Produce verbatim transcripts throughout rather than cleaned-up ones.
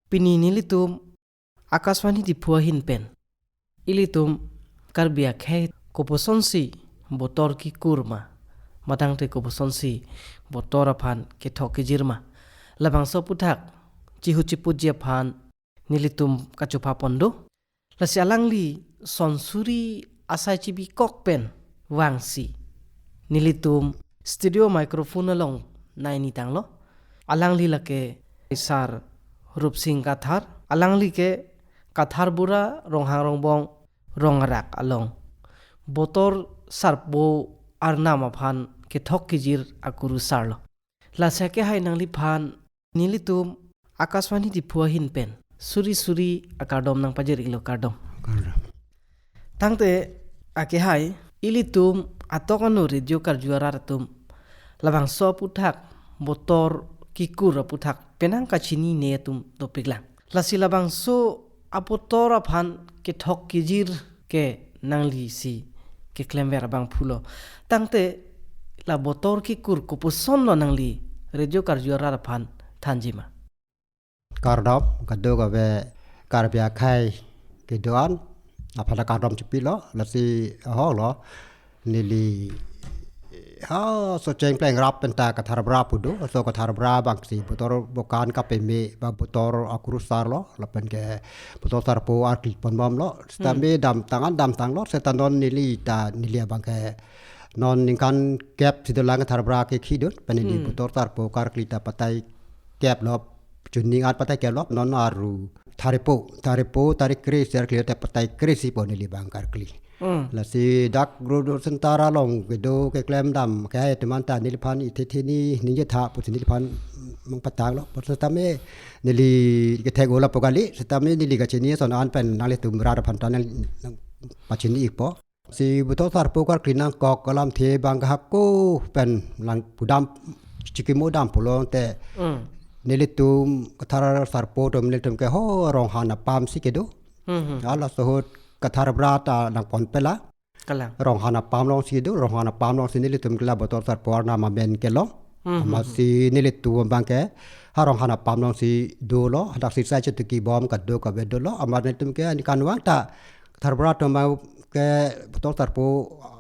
Pini nelitum Akashvani Diphu ahin pen ilitum Karbi akhei koposonsi botor kikur ma, matangte koposonsi botor aphan kethok kejir ma, labangso aputhak chihu chipuji aphan nelitum kachopha pon do. Lasi alangli son suri asai chibikok pen vangsi nelitum studio microphone along naini tanglo. Alangli lake Sar Rupsing Kathar, alangli ke Kathar Bura, Ronghang Rongbong Rong Arak along botor sarpo arnam aphan kethok kejir akurusar lo. Lasi akehai nangliphan nelitum Akashvani Diphu ahin pen suri suri akardom nangpajir-iklo, kardom. Kardom. Tangte akehai, ilitum atok ano radio karju arat atum labangso aputhak, botor kikur aputhak penang kachinine atum dopiklang. Lasi labangso abotor aphan kethok kejir ke nanglisi keklemver abangphu lo. Tangte la botor kikur koposon lo, nangli radio karju arat aphan thanji ma. Kardom, kadokave Karbi akhei kedo-an aphan kardom chipilo, lasi ahok lo, neli ha so cheng pleng rap penta Kathar Bura pu do, so Kathar Bura abangsi botor bokan kapeme ba botor akurusar lo, lapen ke botor sarpo arkli ponbomlo. Sitame Hmm. damtang an damtanglo, seta non neli ta neli abang ke non ningkan kep si dolang Kathar Bura ke khidun, pen neli Hmm. botor sarpo karkli ta patai kep lo, chuning an patai kep lo, non aru tharipo, tharipo tarik kre si arkli ta patai kre si po neli abang karkli. Hmm. Lasi dak Grodorsing Tara along kedo keklem dam ke hai teman ta neliphan ithe theni ningje tha pusi neliphan mangpatanglo. Pusi tame neli kethek ola po kali, sitame neli kachini ason an pen nanglitum rat aphan ta nang, nangpachini-ikpo. Si botor sarpo karkli nangkok alamthe abang ke hako pen lang pudam chikimo dam pulote Hmm. nelitum Kathar sarpo atum nelitum ke ho Ronghan apam si kedo. Hmm, hmm. Halaso ahut Kathar Bura ta nangpon pela. Kalang. Ronghan apam alongsi do, Ronghan apam alongsi nelitum ke la botor sarpo arnam amen kelong. Hmm, hmm, Amatsi nelitum abang ke ha Ronghan apam alongsi dolo, hadak si sai chetuki bom kadokave dolo, amat nelitum ke aningkanvang ta Kathar Bura atum abang ke botor sarpo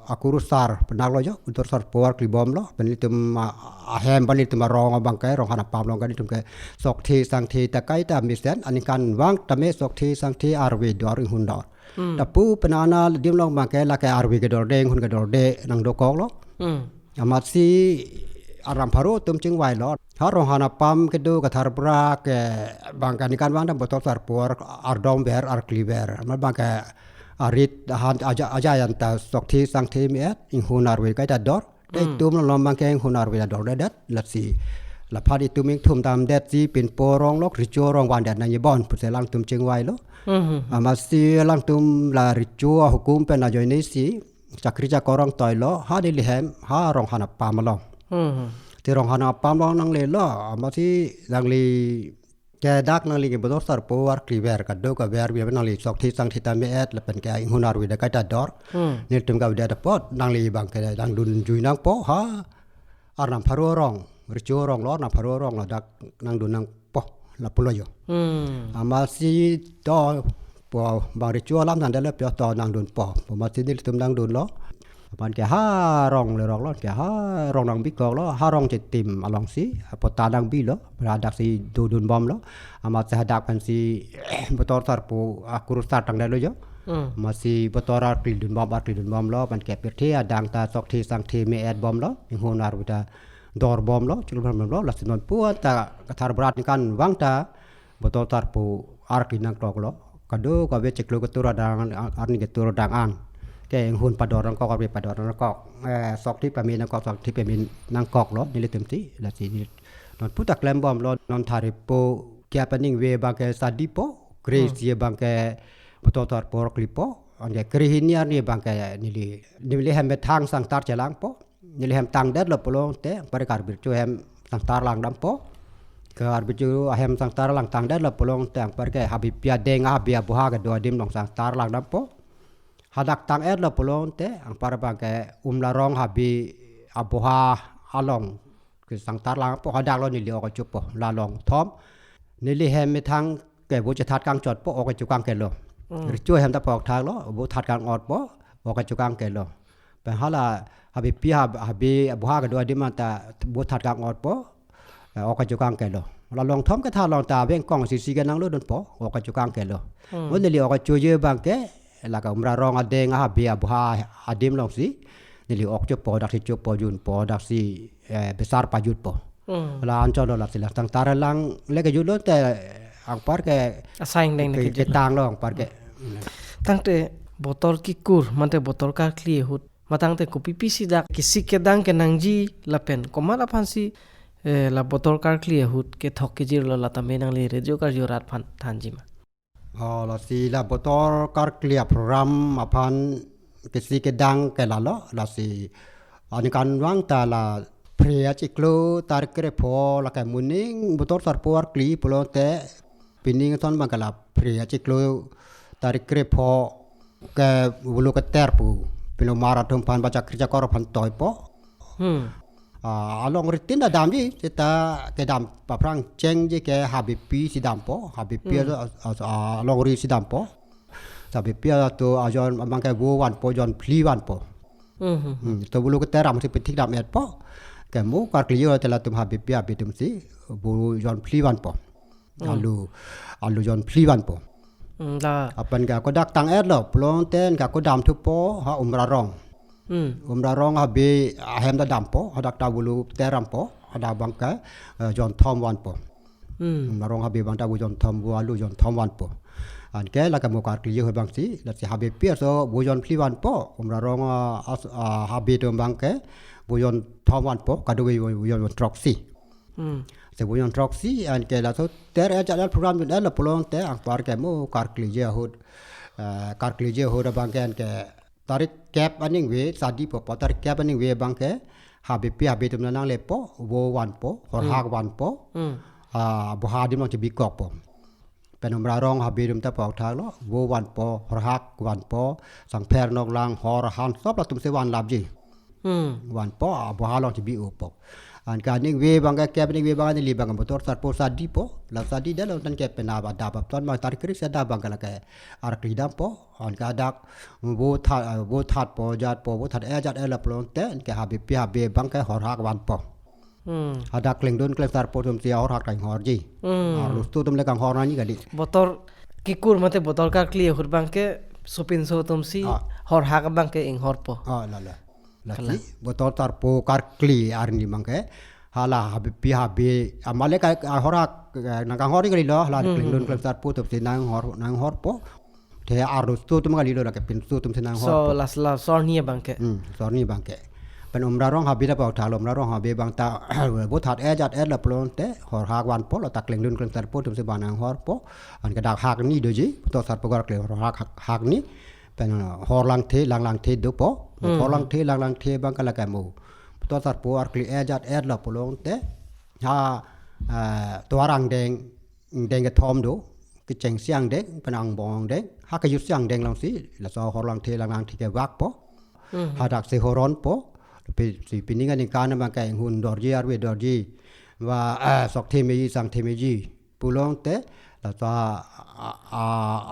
akurusar penang lo jo, botor sarpo arkli bomlo, pen nelitum a-, ahem pen nelitum arong abang ke Ronghan apam along ke nelitum ke sokthe sangthe ta kaita mesen, aningkanvang tame sokthe sangthe arve dor inghun dor. Hmm. Lapu penang adim along abang ke lake arve kedorde, inghun kedorde nangdokoklo. Hmm. Amatsi arnam pharo atum chingvailo. Ha Ronghan apam kedo Kathar Bura ke abang ke aningkanvang ta botor sarpo ar-, ardom ver, arkli ver. Amat abang ke arit han aja, ajai anta sokthe sangthe me-et, inghun arve kaita dor. Te Hmm. itum along abang ke inghun arve ta dordedet, lasi laphan itum ingthum damdet si pinpo arong lok, recho arong vandet nangji bon pusi alangtum chingvailo. Hmm, hmm, hmm. Amatsi alangtum la recho ahukum pen ajoine si chakri chakor arong toilo, ha neli hem ha Ronghan apam along. Hmm, hmm. Te Ronghan apam along nanglelo, amatsi nangli ke dak nangli ke botor sarpo arkli ver kadokave arve nangli sokthe sangthe ta me-et lapen ke inghun arve ta kaita dor. Hmm. Nelitum kavedet apot nangli abang ke nangdunjui nangpo ha arnam pharo arong, recho arong lo, arnam pharo arong lo dak nangdun nangpo lapulo jo. Hmm. Amatsi to po bang recho alam thandelo pio to nangdunpo. Amatsi nelitum nangdunlo. Amat ke ha rong le rong lo, ke ha rong nangbikoklo, ha rong chetim alongsi, apot ta nangbilo, hadak si dodun bomlo, amat si hadak pensi botor sarpo akurusar tangdetlo jo. Hmm. Amatsi botor arkli dun bom, arkli dun bomlo, pen ke pirthe adang ta sokthe sangthe me-et bomlo, inghun arve ta dor bomlo, chiklo bomlo, lasi non pu-an ta Kathar Bura aningkanvang ta botor sarpo arkli nangkoklo. Kadokave chiklo ketur adang, arni ketur adang an ke inghun pador nangkok, arve pador nangkok, eh, sokthe pame nangkok, sokthe pame nangkoklo, nelitum si, lasi neli non pu ta klem bomlo, non tharipo ke apening ve abang ke sadi po, kre Hmm. si abang ke botor sarpo arkli po, anke kre hini arni abang ke neli, neli hem methang sangtar chelangpo. Neli hem tangdetlo pulote, anpar ke Karbi recho ahem sangtar lang dampo. Ke Karbi recho ahem sangtar lang tangdetlo pulote, anpar ke habi pi adeng, habi aboha kedo adim along sangtar lang dampo. Hadak tang-etlo pulote, anpar abang ke Umlarong habi aboha along ke sangtar langpo, hadaklo neli ok achupo, la long thom. Neli hem methang ke bo chethat kangchotpo, ok kechokang kelo. Hmm. Recho ahem ta pok thaklo, bo that kang-otpo, ok kechokang kelo. Pen hala Habepi Hab-, Habe Abuha kedo adim anta bo that kang-otpo, eh, ok kechokang kelo. La Longthom kethan along ta abeng kong sisi ke nanglodunpo, ok kechokang kelo. Hmm. Mo neli ok kechoji abangke, lake Umrarong adeng Habe Abuha adim alongsi neli ok chopo, daksi chopo junpo, daksi, eh, besar pajutpo. Hmm. La anchot lo, lasi la tang tar lang le kejutlo te anpar ke asai angdeng ke, ke, kejutlo. Ketanglo anpar ke. Tangte botor kekur, mate botor karkli ahut, matangte kopi pisi dak kesik kedang kenangji lapen komat aphansi, eh, la botor karkli ahut kethok kejirlo, la tame nangli radio karju rat aphan thanji ma? Oh, lasi la botor karkli aprogram aphan kesik kedang ke lalo, lasi aningkanvang ta la Phre achiklo tarik krepho, lake moning botor sarpo arkli pulote pining ason abangke la Phre achiklo tarik krepho ke bulu keter pu, pilo mar atum aphan ba chakri chakor aphan toipo. Hmm. Ah, alongri tin ta damji, seta kedam aphrang chengji ke Habepi si dampo, Habepi Hmm. a-, a-, a-, alongri si dampo. Habepi ato ajon abangke vo vanpo, jon phli vanpo. Hmm, hmm, hmm. Hmm, to bulu keter amatsi pethik dam-etpo. Ke mo karkli ahut te latum Habepi Habe atumsi vo jon phli vanpo. Hmm. Alu, alu jon phli vanpo. Hmm, la. Lapen ke ako dak tang-etlo, pulote ke ako damthupo ha Umrarong. Hmm. Umrarong Habe ahem ta dampo, hadak ta bulu keter dampo, hadak abangke, eh, jon thom vanpo. Hmm. Umrarong Habe abang ta vo jon thom, vo alu jon thom vanpo. Anke lake mo karkli ahut abangsi, lasi Habepi aso vo jon phli vanpo, Umrarong, ah, as-, ah, Habe atum abangke vo jon thom vanpo, kadokave vo, vo jon throksi. Hmm. Si vo jon throksi, anke laso ter-et jat-et program jun-etlo pulote anpar ke mo karkliji ahut, eh, karkliji ahut abangke anke tarik kep aningve sadi po, po tarik kep aningve abangke Habepi Habe atum nanglelepo, vo vanpo, horhak Hmm. vanpo, Hmm. ah, Abuha adim along chebikokpo. Pen Umrarong Habe atum ta pok thaklo, vo vanpo, horhak vanpo, sangpher noklang, hor han, sop latumsi vanlapji. Hmm. Vanpo, Abuha along chebi-opo. Anke aningve abangke, kep aningve abang neli abang botor sarpo sadi po, la sadi detlo tangte penap adap apton abang tarik kre-isi adap abangke lake arkli dampo, anke hadak vo that, vo thatpo, jatpo, vo that-et jat-etlo pulote, anke Habepi Habe abangke horhak vanpo. Hmm. Hadak klengdun klengsarpo atumsi ahorhak ta inghorji. Hmm. Arloso atum le kanghor nangji kali. Botor kekur mate botor karkli ahut abangke sopinso atumsi Ah. horhak abangke inghorpo. Ah, la, la. Lasi, Kalang. Botor sarpo karkli arni abangke, hala Habepi Habe, amale ka, ahorhak, eh, nangkanghor kalilo, hala Hmm, klengdun hmm. klengsarpo atumsi nanghor, nanghorpo. Te arloso atum kalilo, lake pinso atumsi nanghorpo. So, las la sorni abangke. Hmm, sorni abangke. Pen Umrarong Habe ta pok thaklo, Umrarong Habe abang ta vo that-et jat-etlo pulote, horhak vanpo, la ta klengdun klengsarpo atumsi abang nanghorpo. Anke dak hakni doji, botor sarpo karkli horhak hak-, hakni. Pen, uh, hor langthe, lang langthe dopo. Hmm. Hor langthe, lang langthe abangke lake mo botor sarpo arkli-et jat-etlo pulote, ha, eh, tovar angdeng, angdeng kethom do, kechengsi angdeng, pen angbong angdeng, ha kejutsi angdeng alongsi, laso hor langthe, lang langthe kevakpo. Hmm. Hadaksi horonpo, pi-, si pining aningkan abangke inghun dorji, arve dorji, ba, eh, sok themeji, sang themeji pulote, laso a, a, a,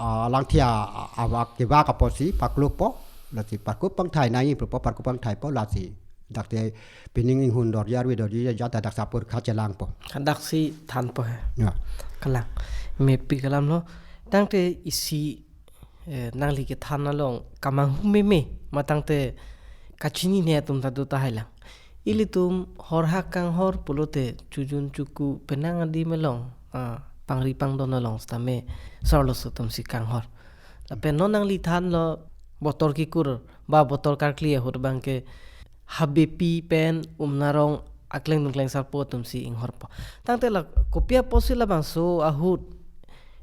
a, langthe a, a, avak kevak apotsi paklupo, lasi parkup pangthai nangji pupo, parkup pangthaipo, lasi dak te pining inghun dorji, arve dorji, jat ta dak sapur kachelangpo. Daksi thanpo he. Ya. Kalang. Mepi kalam lo. Tangte isi, eh, nangli kethan along kamanghu meme, matangte kachinine atum ta do tahai lang. Ilitum horhak kanghor pulote chojun choku penang adim along, ah, pangri pangdon along sitame so-arloso atumsi kanghor. Lapen non nangli thanlo botor kekur ba botor karkli ahut abangke Habepi pen Umrarong aklengdun klengsarpo atumsi inghorpo. Tangte la kopi apotsi labangso ahut,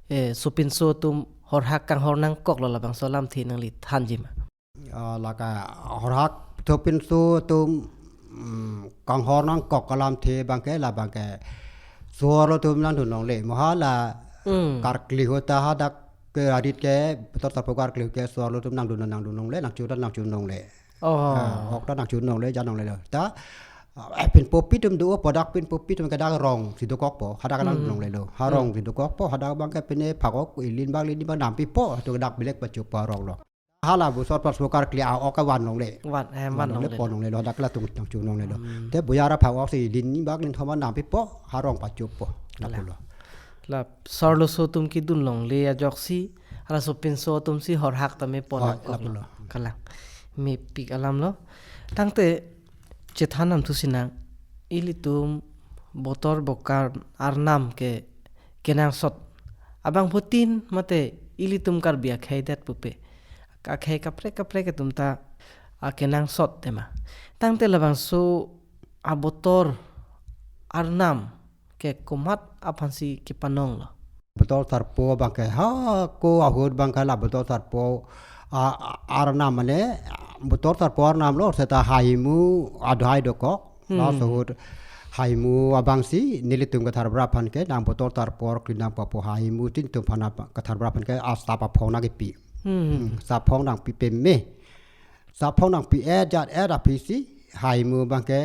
eh, sopinso atum horhak kanghor nangkoklo, labangso alamthe nangli thanji ma? Ah, lake horhak sopinso atum, mm, kanghor nangkok alamthe abangke la abangke so-arlo atum nangdun longle. Mo hala Hmm. karkli ahut ta hadak ke arit ke, botor sarpo karkli ahut ke so-arlo atum nangdun, nangdun longle, nangcho ta nangcho longle. Oh. Ah, ok ta nangcho longle, ja longlelo. Ta Ah, eh, pinpo pi atum do-o po, dak pinpo pi atum ke dak rong si dokokpo, hadak nang Hmm. longlelo. Ha Hmm. rong si dokokpo, hadak abang ke pine phakok ilin bak lin bak nampipo, to dak bilek pachoppo arong lo. Hala bu sot pas bokar kli a-ok ke van longle. Van, eh, van Van longle longle. pon longlelo, hadak latum tang chu longlelo. Hmm. Te buyara phakok si ilin bak lin thoma nampipo, ha rong pachoppo. Kalang. Lapulo. La sorloso atum kedun longle ajoksi, halaso pinso atum si horhak tame pon Oh, nangkok lapulo. Kalang. Mepik alam lo. Tangte chethan nangthu sinang, ilitum botor bokar arnam ke kenangsot abangphutin mate ilitum Karbi akhei det pupe. Akhei kaprek kaprek atum ta akenangsot tema. Tangte labangso abotor arnam ke komat aphansi kepanong lo. Botor sarpo abang ke hako ahut abang ke la botor sarpo, a, a, arnam mane, botor sarpo arnam lo, seta haimu aduhai dokok. Hmm. Laso ahut haimu abang si nelitum Katharbra aphan ke nang botor sarpo kli nangpo pu haimu tin tum aphan apa, Katharbra aphan ke asap aphong nangkepi. Hmm. Hmm, asap aphong nangpi peme. Asap aphong nangpi-et jat-et aphi si haimu abang ke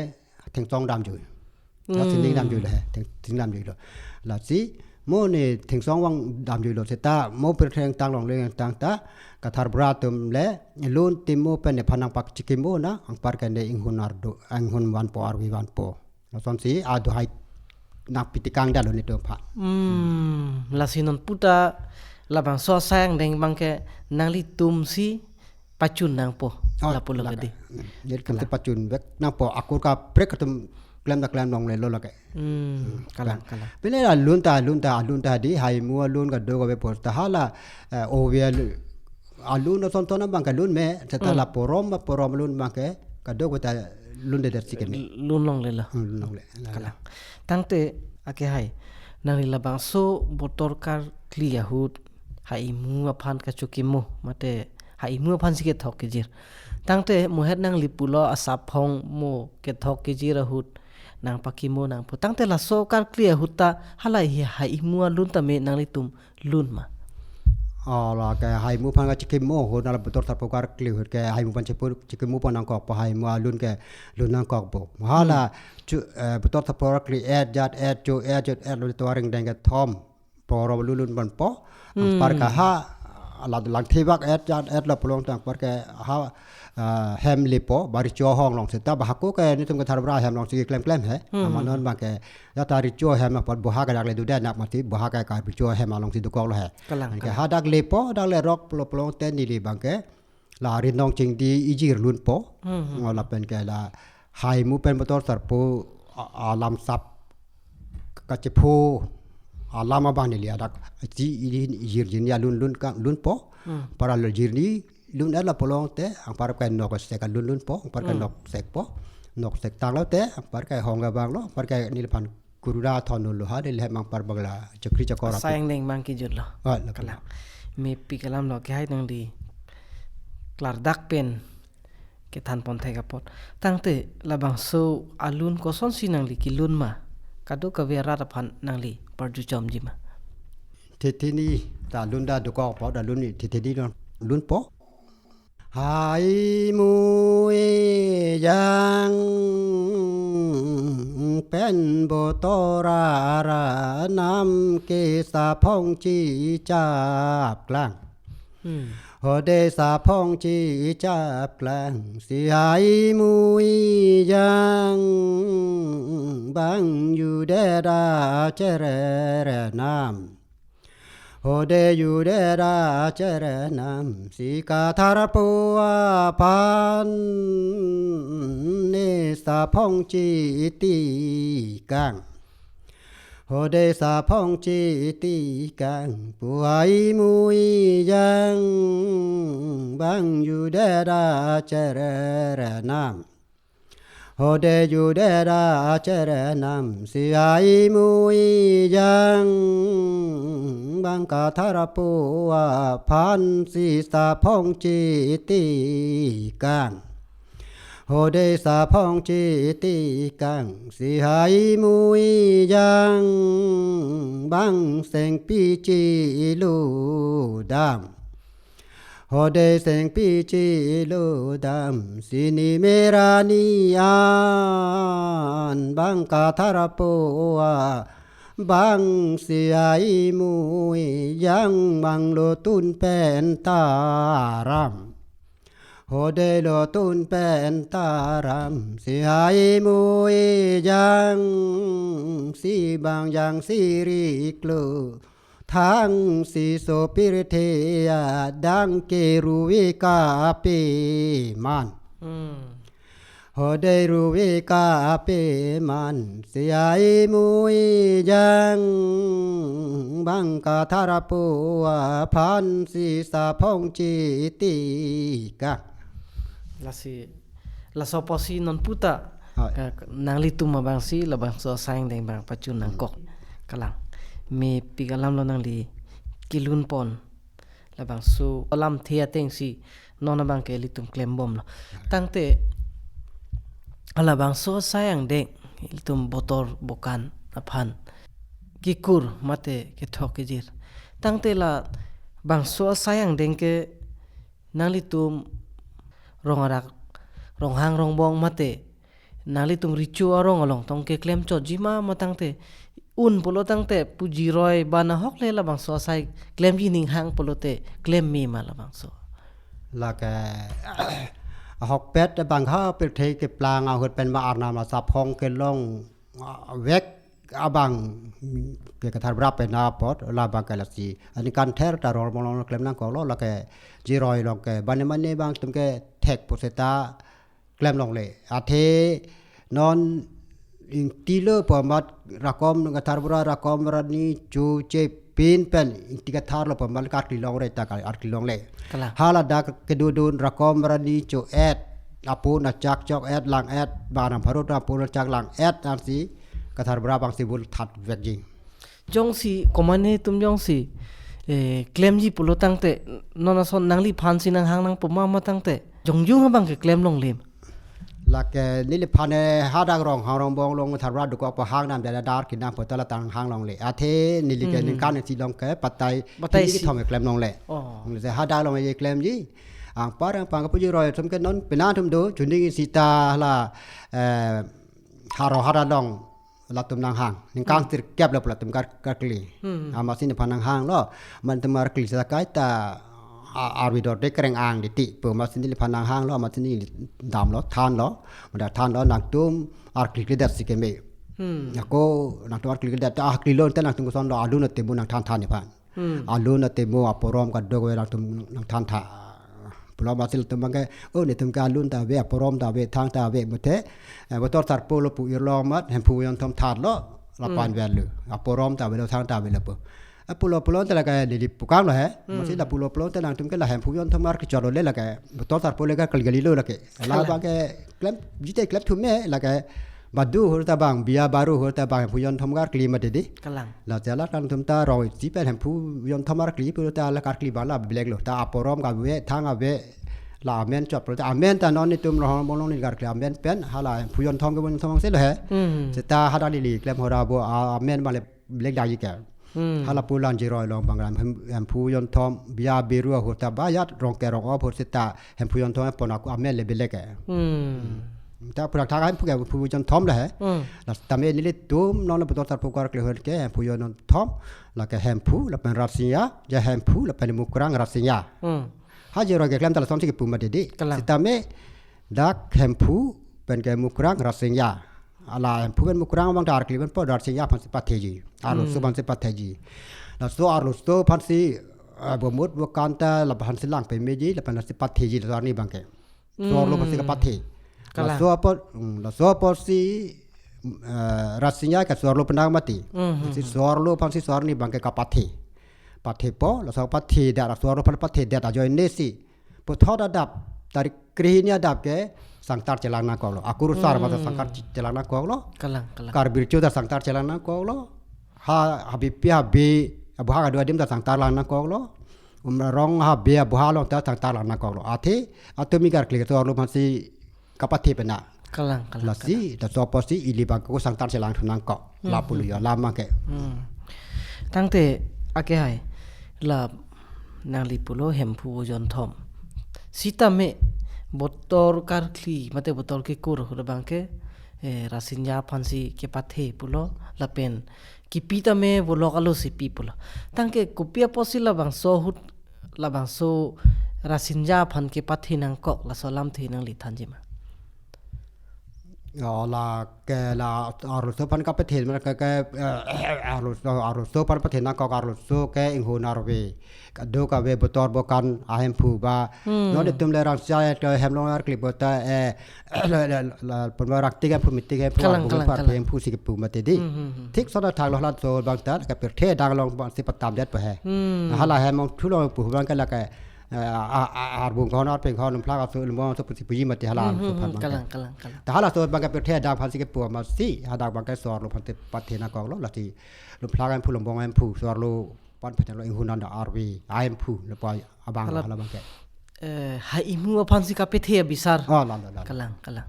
thengsong damjui. Lasi Hmm. ning damjui lo he, theng, theng damjui lo. Lasi mo ne thengsong vang damjui lo seta mo pirthe ingtang longle ingtang ta Katharbra atum le lun timo pen nephan nangpachikimo na anparke ne inghun ardo, inghun vanpo arvi vanpo. Lasonsi aduhai nangpi tekang detlo netum aphan. Hmm, lasi non puta labangso asai angdeng abang ke nanglitum si pachun nangpo. Oh, lapulo lake. Kedi. Hmm. Nelitum si Kalang. pachun vek nangpo, akur kaprek atum klem ta klem longlelo lake. Hmm, Hmm, kalang, kalang. kalang. Pine la alun ta, alun ta, alun ta di haimu alun kadokave pos ta hala, eh, ove alun, alun asonson abang ke lun me, seta Hmm. la porom, porom alun abang ke kadokave ta lun dedet si keme. Lun longlelo. Hmm, lun longle. La, la. Kalang. Tangte akehai, nangli labangso botor karkli ahut haimu aphan kachokimo mate haimu aphansi kethok kejir. Tangte mohet nangli pulo asap aphong mo kethok kejir ahut nangpakimo nangpo. Tangte laso karkli ahut ta hala hi haimu alun tame nanglitum lun ma? Oh, lake haimu aphan kachikimo ahut, nala botor sarpo karkli ahut ke haimu aphan chipu, chikimo pon nangkokpo, haimu alun ke lun nangkokpo. Hala Hmm. chu, eh, botor sarpo karkli-et jat-et cho-et jat-et lo tovar angdeng kethom porom lun lun ponpo. Hmm. Anparke ha, la langthevak-et jat-et lo pulote anparke ha, ah, hem lepo, ba recho ahong along seta ba hako ke netum Katharbra ahem alongsi klem klem he. Hmm. Amat non abang ke ya ta recho ahem apot boha ke dak le dude nang mati, boha ke ka recho ahem alongsi dokok lo he. Kalang, Anke kalang. hadak lepo, dak lerok pulo pulote neli abang ke la rinong chingdi ijir lunpo. Hmm, hmm. Ngo lapen ke la haimu pen botor sarpo a-, alam asap kachepho alam abang neli hadak si ijir jinni alun lun ka lunpo. Hmm. Para lo jinni lun-et lo pulote anparke nok sek alun lunpo, anparke Hmm. nok sekpo. Nok sek tanglote anparke hong abang lo, anparke neliphan kurura thon lo ha, neli hem anpar abang la chakri chakor Asai aphi. angdeng abang kejut lo. Ah, la Kalang. Mepik alam lo, akehai nangli klardak pen kethan pon thek apot. Tangte labangso alun kosonsi nangli kelun ma? Kadokave arat aphan nangli parju chomji ma? Thethini ta alun ta dokok apot, alun ni thethini lun, lunpo. Haimu ejang pen botor arnam ke asap aphong chichap klang. Hmm. Hode asap aphong chichap klang si haimu ejang abang judet acher renam. Hode judet acher renam si Kathar pu aphan ne asap aphong chitikang. Hode asap aphong chitikang pu haimu ejang abang judet acher renam. Hode judet acher renam si haimu ejang abang Kathar pu aphan si asap aphong chitikang. Hode asap aphong chitikang si haimu ejang abang sengpi chiludam. Hode seng pichi lo dam sini merani an bang kathar po a bang si ai mui jang bang lo tun pen taram. Hode lo tun pen taram si ai mui jang si bang jang si rik lo. Thang si so pirthe adang ke ruve kape man. Hmm. Hode ruve kape man si ai mui jang bang kathar po aphan si saphong chitika. Lasi, laso apotsi non puta, Hoi. ka, nanglitum abang si labangso asai angdeng abang pachun nangkok. Kalang. Mepik alam lo nangli kelun pon. Labangso alamthe ateng si non abang ke ilitum klembom lo. Tangte labangso asai angdeng ilitum botor bokan aphan kekur mate kethok kejir. Tangte labangso asai angdeng ke nanglitum rong arak, ronghang rongbong mate nanglitum recho arong along tong keklem chotji ma, ma tangte un pulo tangte pu jiroi ba nahok le labangso asai klemji ninghang pulote klem me ma labangso? Lake ahokpet abang ha pirthe keplang ahut pen ma arnam asaphong kelong, ah, vek abang ke kathar brap pen apot labang ke lasi aningkan ther ta rol molong klem nangkok lo, lake jiroi along ke bane mane abang atum ke thek puseta klem longle. Athe non ingti lo pu amat rakom kathar bura rakom rani chu che pin pen ingti kathar lo pu amat karkli longre ta karkli longle. Kalang. Hala dak kedodun rakom rani chu et apun achak chok et lang et, bang arnam pharo ta apun achak lang et ansi kathar bura abang si bul that vekji. Jongsi komane atum jongsi, eh, klemji pulo tangte, non ason nangliphan si nanghang nangpo ma ma tangte jongjung abang ke klem longle? Lake neliphan, eh, hadak ronghang rongbong along kathar bura dokok pa hang nam dada dar kinam poto la tang hang longle. Athe neli ke Hmm. ningkan si along ke patai Patai neli si. kethom klem longle. Oh. Neli hadak along ye klemji. Anparpar angpang kapu jiroi atum ke non pena atum do chuning sita la, eh, haro hara along latum nanghang. Ningkan Hmm. sirkep lo latum kar-, karkli. Hmm. Amatsi neliphan nanghang lo. Man atum karkli sa kaita a-, arvi dorde kreng ang diti. Pu amatsi neliphan nanghang lo, amatsi neli dam lo, than lo. Mada than lo nangtum karkli kledet si keme. Hmm. Ako nangtum karkli kledet ta karkli lo ta nangtum koson lo alun atemo nangthan than nephan. Hmm. Alun atemo aporom kadokave nangtum nangthan tha. Pulo amatsi latum abang ke, oh, netum ke alun ta ave, aporom ta ave, thang ta ave, muthe, eh, botor sarpo lo pu irlo amat, hemphu yonthom than lo, lapan Hmm. vel lo. Aporom ta ave lo, thang ta ave lo pu. Eh, pulo pulo ta lake neli pukang lo he. Hmm. Amatsi la pulo pulo ta nangtum ke la hemphu yonthom ar kechor lo le lake, botor sarpo le karkli kali lo lake. Labang ke klem, jite klem thume lake badu ahut ta bang, biya baru ahut ta bang, hemphu yonthom karkli mati di. Kalang. La chala kan atum ta roi si pen hemphu yonthom karkli pulo ta la karkli bang la belek lo. Ta aporom kave, thang ave, la amen chot pulo ta amen ta non netum rohon bolong ni karkli amen pen, hala hemphu yonthom ke yonthom se lo he. Hmm. Seta hadak neli klem hora bo a-, amen bang le belek dagi ke. Hmm. Hala pu lan jiroi along bang ram hem-, hemphu yonthom biya biru ahut ta bayat rong ke rong op ahut seta hemphu yonthom pon ako amen le belek ke. Hmm. Ta purak thak hemphu ke hemphu yonthom le he. Hmm. La sitame nelitum non botor sarpo karkli ahut ke hemphu yonthom, lake hemphu lapen Rarsingya, ja hemphu lapen Mukrang Rarsingya. Hmm. Ha jiroi ke klem ta lasonsi kepu mati di. Kalang. Sitame dak hemphu pen ke Mukrang Rarsingya. Hala hemphu pen Mukrang abang ta karkli pen po Rarsingya aphan si patheji. Arloso Hmm. aphan si patheji. Laso arloso aphan si, eh, bomut bokan ta la aphan si lang pemeji, la aphan si patheji laso arni abang ke. Sor lo aphan si Hmm. kapathe. Kalang. Laso apot, hmm, laso apotsi, eh, Rarsingya ke sor lo penang mati. Hmm, hmm, Si hmm. sor lo aphan si sor arni abang ke kapathe. Pathe po, laso pathe dak, sor lo aphan pathe dak ajoine si. Puthot adap, tarik krehini adap ke sangtar chelang nangkok lo. Akur sar mata Hmm. sangtar che-, chelang nangkok lo. Kalang, kalang. Karbi recho ta sangtar chelang nangkok lo. Ha, ha B P, ha B, abuha kado adim ta sangtar lang nangkok lo. Umrong ha B abuha along ta sangtar lang nangkok lo. Athe, atum mi karkli sor lo aphan si kapathe pena. Kalang, kalang, Lasi, kalang. Laso apotsi ili abang ko sangtar chelang thu nangkok. Hmm, La pulo hmm. yo, la abang ke. Hmm. Tangte, ake hai. La nangli pulo Hemphu Jonthom. Sitame botor karkli mate botor kekur ahut abangke, eh, Rasinja aphansi kepathe pulo lapen kipi tame Volok alosi pi pulo. Tangke kopi apotsi labangso ahut, labangso Rasinja aphan kepathe nangkok, laso alamthe nangli thanji ma? Ya, lake la arloso aphan kapathe, mane ke, ke, eh, arloso, arloso aphan pathe nangkok, arloso ke inghun arve. Kadokave botor bokan ahemphu ba. Hmm. Non itum le Rasinja ke hem along arkli puta, eh, la, la, la, pon ba Rangtik Hemphu, Mitik Hemphu, Kalang, Arbung kalang, Hemphu, Arve kalang. Hemphu si kepu mati di. Hmm, hmm, hmm. Thik sona thang lo hala so abang ta, ke pirthe adang along abangsi patamdet pa he. Hmm. Hala hem along thu along pu abangke lake, eh, a, a, Arbung kehon, Arpeng kehon, Lumplak aso, Lumbong aso pusi puji mati hala Hmm, so hmm, aphan hmm. Abangke. Kalang, kalang, kalang. Ta hala so abangke pirthe adang aphansi kepu amatsi, hadak abangke so arlo aphan te pathe nangkoklo, lasi Lumplak Hemphu, Lumbong Hemphu, so arlo aphan pathe lo inghun anta arve, ahemphu, lapu abang Hala hala abangke. Eh, ha imu aphansi kapathe abisar. Oh, la, la, la, la. Kalang, kalang.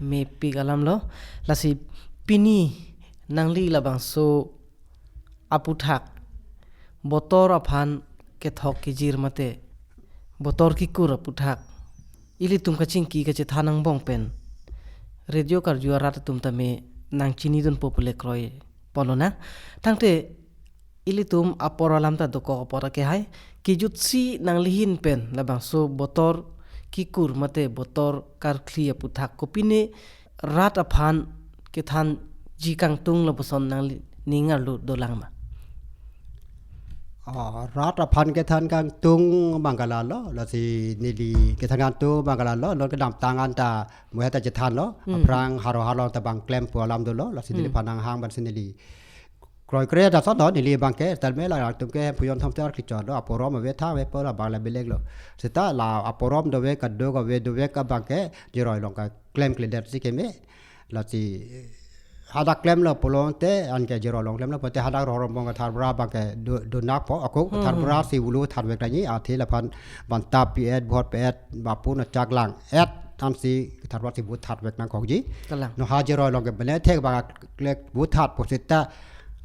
Mepik alam lo, lasi pini nangli labangso aputhak botor aphan kethok kejir mate botor kekur aputhak ilitum kachingki kachethan angbong pen radio karju arat atum tame nangchinidunpo pule kroiponlonang. Tangte ilitum apor alam ta dokok apot akehai, kejutsi nangli ahin pen labangso botor kekur mate botor karkli aputhak kopine rat aphan kethanji kangtung lapuson nangli ning arlo dolang ma? Ah, rat aphan kethan kangtung abangke lalo, lasi neli kethan kangtung abangke lalo, non kedamtang anta muhe ta chethanlo, Hmm. aphrang haro halo ta bang klempo alam dolo, lasi neli Hmm. aphan nanghang abangsi neli kroikre ta sot lo, neli abangke, sitame la atum ke Hemphu Jonthom ta arkichot lo, aporom ave tha ave po la abang la belek lo. Seta la aporom dovek, kadokave dovek abangke, jiroi along keklemkledet si keme, lasi hadak klemlo pulote, anke jiroi along klemlo pulote hadak Rongrongbong Katharbura abangke do, do nangpo, ako Hmm, Katharbura hmm. si vulu thanvek nangji, athe laphan banta pi-et, bhot pi-et, bapun achak lang-et, ansi Katharbura si vulu thanvek nangkokji. Kalang. Non ha jiroi along ke bene thek abang klek vulu thanpo seta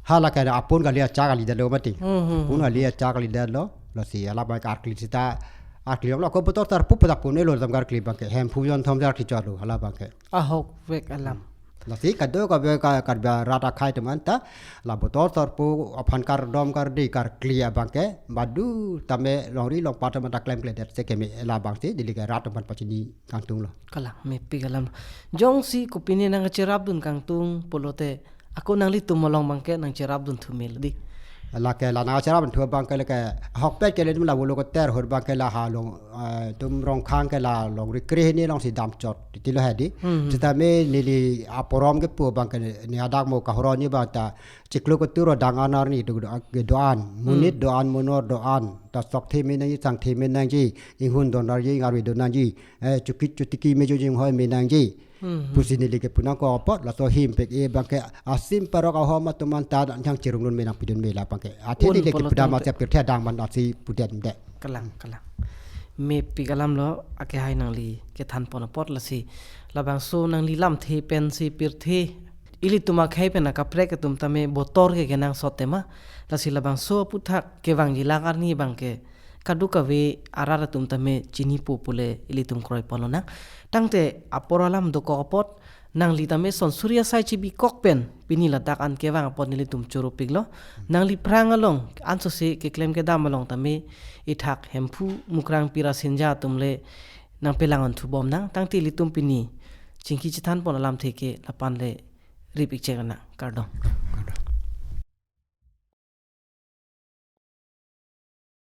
hala ke apun kali achak kalidetlo mati. Hmm, hmm, Apun hmm, kali hmm. achak kalidetlo, lasi hala abangke arkli seta, arkli lo ko botor tarpup ta pune lo jam karkli abangke, Hemphu Jonthom ta arkichot lo, hala abangke. Ahokvek alam. Lasi kadokave ka, Karbi arat akhei atum anta, la botor tarpup aphan kardom kardi karkli abangke, badu tame longri longpat tame ta klemkledet si keme la abangsi, neli ke rat atum aphan pachini kangtunglo. Kalang, mepik alam. Jongsi kopine nangcherapdun kangtung pulote, ako nanglitum along abangke nangcherapdun thu mel di. Lake la nangcherapdun thu abangke lake ahokpet ke le itum la vulu keter ahut abangke la ha along, eh, itum Rongkhang ke la longri krehini alongsi damchot titilo hedi. Hmm, hmm. Sitame neli aporom kepu abangke ne hadak mo kahoro ni abang ta chiklo keturo dang an arni do, do, do-an, monit Hmm. do-an, monor do-an, ta sok theme nangji, sang theme nangji, inghun don nangji, ingarve don nangji, eh, chukit chutiki me jo jinghoi me nangji. Hmm, hmm. Pusi neli kepu nangkok apot, laso ahemphu ke abangke asim parok ahom atum anta nangcherungdun me nangpidun me la abangke. Athe Un neli pulo kepudam tangte. Athe pirthe adang abangsi pudet de. Kalang, kalang. Mepik alam lo, akehai nangli kethanpon apot lasi. Labangso nangli lamthe pensi pirthe ilitum akhei pen akaprek atum tame botor ke kenangsot tema. Lasi labangso aputhak kevangji lang arni abangke kadokave arat atum tame chinipo pule ilitum kroiponlonang. Tangte apor alam dokok apot, nangli tame son suri asai chibikok pen pini ladak an kevang apot nelitum choropiklo. Nangli aphrang along ansose keklem kedam along tame ithak Hemphu Mukrang Pi Rasinja atum le nangpelang-un thubomnang. Tangte ilitum pini chingki chethanpon alamthe ke lapu-an le rip-ik cheknang. Kardom.